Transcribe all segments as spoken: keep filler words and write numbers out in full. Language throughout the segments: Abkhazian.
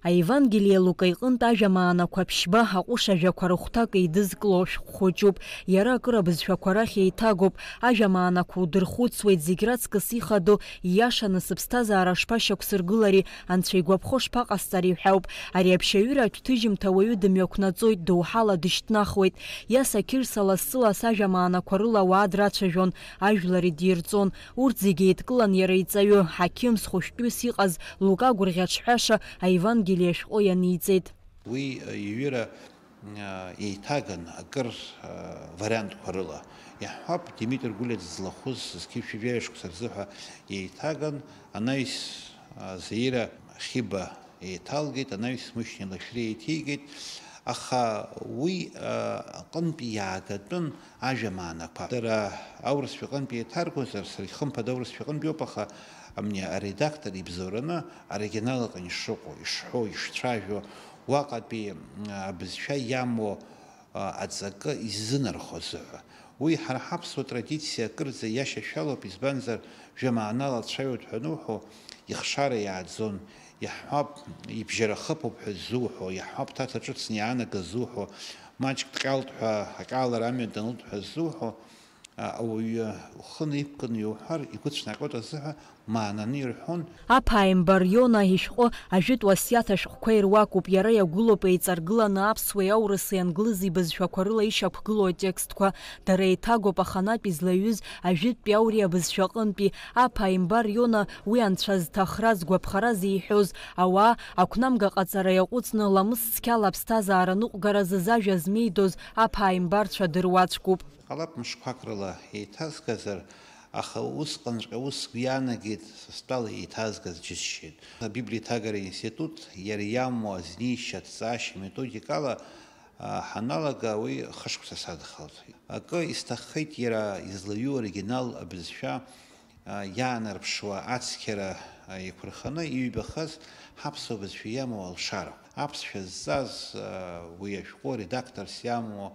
Аевангелие Лука иҟынтә ажәамаанақәа ԥшьба аҟәышажәақәа рыхәҭак еидызкыло шәҟә хәыҷуп. Иара акыр абызшәақәа рахь еиҭагоуп. Ажәамаанақәа удырхәыцуеит, зегь раҵкыс ихадоу, ииашаны сыԥсҭазаара шԥашьақәсыргылари, анцәа игәаԥхо шԥаҟасҵари ҳәа ауп. Ари аԥшьаҩыра атәҭыжьымҭа ауаҩы дымҩақәнаҵоит, доуҳала дышьҭнахуеит. Иаса Қьырса лассы-ласс ажәамаанақәа рыла ауаа драцәажәон, ажәлар идирҵон. Урҭ зегьы еидкылан иара иҵаҩы, ҳақьымс хәышәтәыс иҟаз Лука гәырӷьаҿҳәаша аевангелие ашәҟәы ианиҵеит. Уи, э, иҩыра, э, еиҭаган акыр, э, вариантқәа рыла. Иаҳҳәап, Димитр Гәлиа дызлахәыз зқьи жәаҩа шықәса рзыҳәа еиҭаган, анаҩс, э, Заира Хьыба еиҭалгеит, анаҩс Мышьни Лашәриа еиҭеигеит, аха уи, э, аҟынтәи иаагатәын ажәамаанақәа. Дара аурысшәа аҟынтәи еиҭаргозар, сара хымԥада аурысшәа аҟынтәи ауп, аха амни аредактор ибзоураны оригинал аҟны ишыҟоу, ишҳәоу, ишцәажәо, уаҟатәи, м, абызшәа иамоу, а, аҵакы иззынархо азыҳәа. Уи ҳара ҳаԥсуа традициа акырӡа иашьашәалоуп, избанзар, жәамаанала ацәаҩоит ҳәа ануҳәо, ихшара иааӡон, иаҳҳәап, ибжьара хыԥоуп ҳәа ззуҳәо, иаҳҳәап, ҭаҭа ҿыцны иаанагаз ззуҳәо, маҷк дҟьалт ҳәа аҟьалара амҩа данылт ҳәа ззуҳәо, а, ауаҩы ухы наиқәкны иуҳәар, игәы цәнаҟьоит азыҳәа маананы ирҳәон. Аԥааимбар Иона ишәҟәы ажәытә уасиаҭ ашәҟәқәа ируакуп, иара иагәылоуп еиҵаргыланы аԥсуеи аурысеи англызи бызшәақәа рыла ишьақәгылоу атекстқәа. Дара еиҭагоуп аханатә излаҩыз ажәытәтәи ауриа бызшәаҟынтәи. Аԥааимбар Иона уи анцәа зҭахра, згәаԥхара зеиҳәоз, ауаа ақәнамга ҟаҵара иаҟәыҵны, ламыс цқьала аԥсҭазаара ныҟәгаразы зажәа змеидоз аԥааимбарцәа дыруаӡәкуп. Ҟалап, мышқәак рыла еиҭазгазар, аха усҟанҵәҟьа ус сгәы иаанагеит, са стәала еиҭазгаз џьысшьеит. Абиблиа аиҭагара аинститут иара иамоу азнеишьа, аҭҵаашьа методикала, а, ҳаналага, уи хышықәса садхалт. Акы исҭаххеит иара излаҩу оригинал абызшәа, а, иаанарԥшуа ацқьара, а, еиқәырханы иҩбахаз ҳаԥсуа бызшәа иамоу алшарақәа. Аԥсшәа зҵаз, а, уи ашәҟәы редакторс иамоу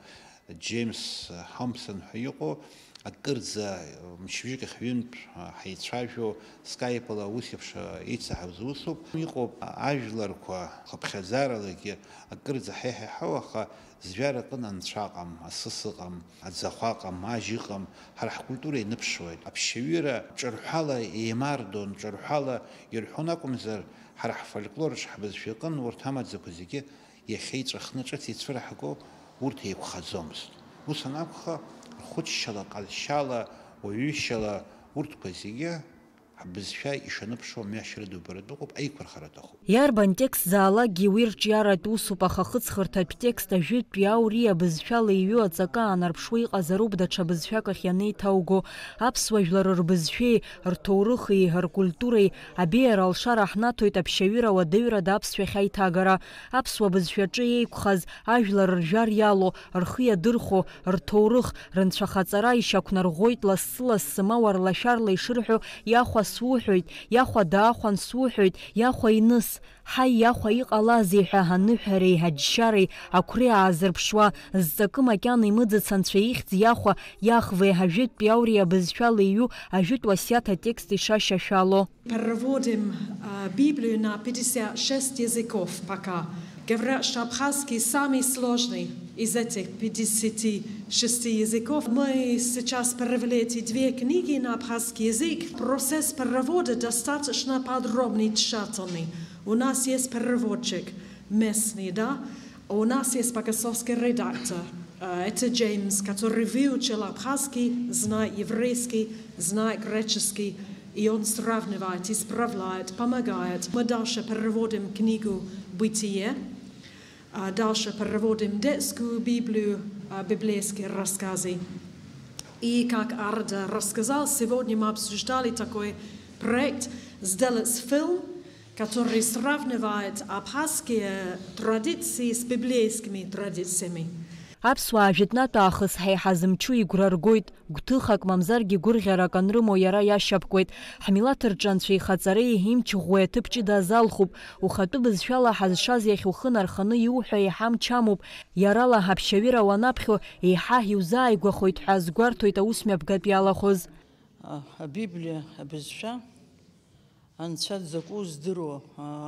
Џьеимс Ҳомсон ҳәа иҟоу, акырӡа мчыбжьык ахь ҩынтә ҳаицәажәо, скайпала ус еиԥш еицаҳауаз усуп. Иҟоуп ажәларқәа хыԥхьаӡаралагьы акырӡа ҳаиҳаҳау, аха зжәара акын анцәа ыҟам, асыс ыҟам, аӡахәа ыҟам, ажь ыҟам, ҳара ҳкультура ианыԥшуеит. Аԥшьаҩыра ҿырҳәала еимардон, ҿырҳәала ирҳәон акәымзар, ҳара ҳфольклорҿ ҳбызшәа ыҟан, урҭ амаӡақәа зегьы иахьа иҵәахны ҿыц ицәыраҳго урҭ еиқәхаӡомызт. Ус анакәха, рхәыҷшьала, ҟазшьала, уаҩышьала урҭқәа зегьы ҳбызшәа ишаныԥшуа мҩашьара дубаратә ыҟоуп, аиқәырхара аҭахуп. Иарбан текст заалакгьы уи рҿиаратә усуп, аха ахыҵхырҭатә текст ажәытәтәи ауриа бызшәала иҩу аҵакы аанарԥшуа иҟазароуп даҽа бызшәак ахь ианеиҭауго. Аԥсуа жәлар рбызшәеи, рҭоурыхи, ркультуреи абеиара алшара ҳнаҭоит аԥшьаҩыра уадаҩрада аԥсшәахь аиҭагара. Аԥсуа бызшәаҿы еиқәхаз, ажәлар ржәар иалоу, рхы иадырхәо, рҭоурых, рынцәахаҵара ишьақәнарӷәӷәоит лассы-лассы, ма уарлашәарла ишырҳәо, иахәа суҳәоит, иахәа даахәан суҳәоит, иахәа иныс. Ҳаи, иахәа иҟалазеи ҳәа аныҳәареи аџьшьареи ақәреи аазырԥшуа, зҵакы макьана имыӡыц анцәа ихьӡ иахәа, иахвеи ажәытәтәи ауриа бызшәала иҩу ажәытә уасиаҭ атекст ишашьашәало. Переводим, а, Библию на пятьдесят шесть языков пока. Говорят, что абхазский самый сложный из этих пятидесяти шести языков. Мы сейчас перевели эти две книги на абхазский язык. Процесс перевода достаточно подробный, тщательный. У нас есть переводчик местный, да? У нас есть богословский редактор. Э, это Джеймс, который выучил абхазский, знает еврейский, знает греческий, и он сравнивает, исправляет, помогает. Мы дальше переводим книгу «Бытие», а дальше переводим детскую Библию, а, библейские рассказы. И, как Арда рассказал, сегодня мы обсуждали такой проект, сделать фильм, который сравнивает абхазские традиции с библейскими традициями. Аԥсуаа жәытәнатә аахыс ҳәа иҳазымчу игәра ргоит, гәҭыхак мамзаргьы гәырӷьарак анрымоу иара иашьапкуеит. Ҳмилаҭ рҿы анцәа ихаҵареи имч ӷәӷәеи аҭыԥ ҷыда азалхуп. Ухатәы бызшәала ҳазшаз иахь ухы нарханы иуҳәо еиҳа амч амоуп. Иарала ҳаԥшьаҩыра уанаԥхьо еиҳа иузааигәахоит ҳәа азгәарҭоит аусмҩаԥгатә иалахәыз. А, Абиблиа абызшәа Анцәа дзакәу здыруа,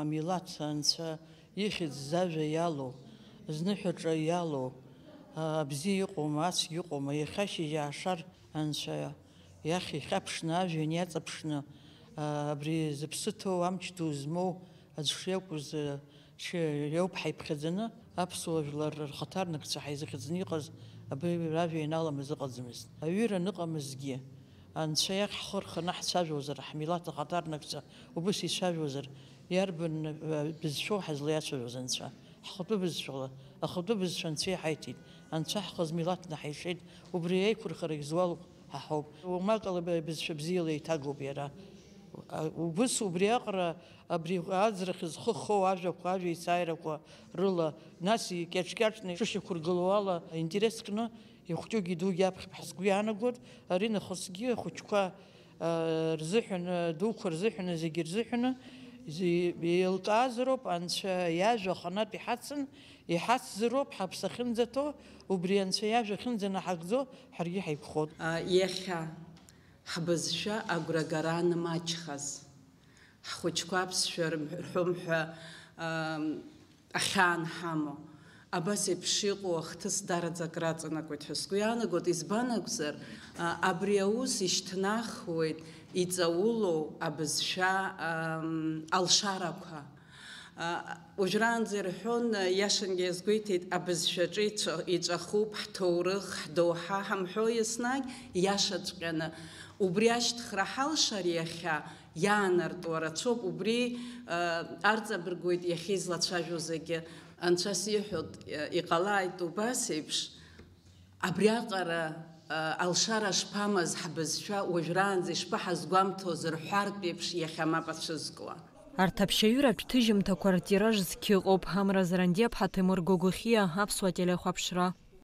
амилаҭ анцәа ихьӡ зажәа иалоу, зныҳәаҿа иалоу, абзиа иҟоума, ацәгьа иҟоума, иахьашьыжь аашар анцәа иахь ихьаԥшны, ажәҩан иаҵаԥшны, абри зыԥсы ҭоу, амч ду змоу аӡә шиакәыз, ш-, иоуп ҳаиԥхьаӡаны, аԥсуа жәлар рхаҭарнакцәа ҳаизыхьӡаны иҟаз абри ажәа ианаламыз ыҟаӡамызт. Аҩыра аныҟамызгьы, Анцәа иахь ҳхы рханы ҳцәажәозар, ҳмилаҭ ахаҭарнакцәа убыс ицәажәозар, иарбан, э, бызшәоу ҳазлаиацәажәоз Анцәа? Ҳхатәы бызшәала, ахатәы бызшәа Анцәа иҳаиҭеит, Анцәа ҳхы змилаҭны ҳаишеит, убри аиқәырхарагь зуалуп ҳа ҳауп. Уамакала б-, бызшәа бзиала еиҭагоуп иара. А, убыс убриаҟара абри аӡрахь зхы хоу ажәақәа, ажәа есааирақәа рыла, нас икьаҿ-кьаҿны ишышьақәыргылоу ала, интерес кны ихәҷугьы идугьы аԥхьап ҳәа сгәы иаанагоит. Ари нахысгьы ахәыҷқәа, а, рзыҳәан, а, дуқәа рзыҳәан, зегьы рзыҳәан зи-, еилкаазароуп, Анцәа иажәа аханатә иҳацын, иҳацзароуп ҳаԥсы ахьынӡаҭоу, убри Анцәа иажәа ахьынӡанаҳагӡо ҳаргьы ҳаиқәхоит. А, иахьа ҳбызшәа агәрагара анмаҷхаз, ҳхәыҷқәа аԥсшәа рм-, рҳәом ҳәа, ам, ахьаан ҳамоу, абас еиԥш иҟоу ахҭыс дараӡа акраҵанакуеит ҳәа сгәы иаанагоит, избан акәзар, а, абри аус ишьҭнахуеит иҵаулоу абызшәа, ам, алшарақәа. А, уажәраанӡа ирҳәон, иашангьы иазгәеиҭеит, абызшәаҿы иҵәа-, иҵәахуп ҳҭоурых, ҳдоуҳа ҳамҳәо еснагь, иашаҵәҟьаны. Убри ашьҭыхра ҳалшар иахьа, иаанартуа рацәоуп, убри, а, арҵабыргуеит иахьа излацәажәо зегьы. Анцәа сиҳәоит, а, иҟалааит убас еиԥш, абриаҟара, а, алшара шԥамаз ҳбызшәа, уажәраанӡа ишԥаҳазгәамҭоз рҳәартә еиԥш иахьа мап ацәызкуа. Арҭ аԥшьаҩыратә ҭыжьымҭақәа ртираж зқьы ыҟоуп. Амра Зарандиаԥҳа, Ҭемыр Гогохиа, Аԥсуа телехәаԥшра.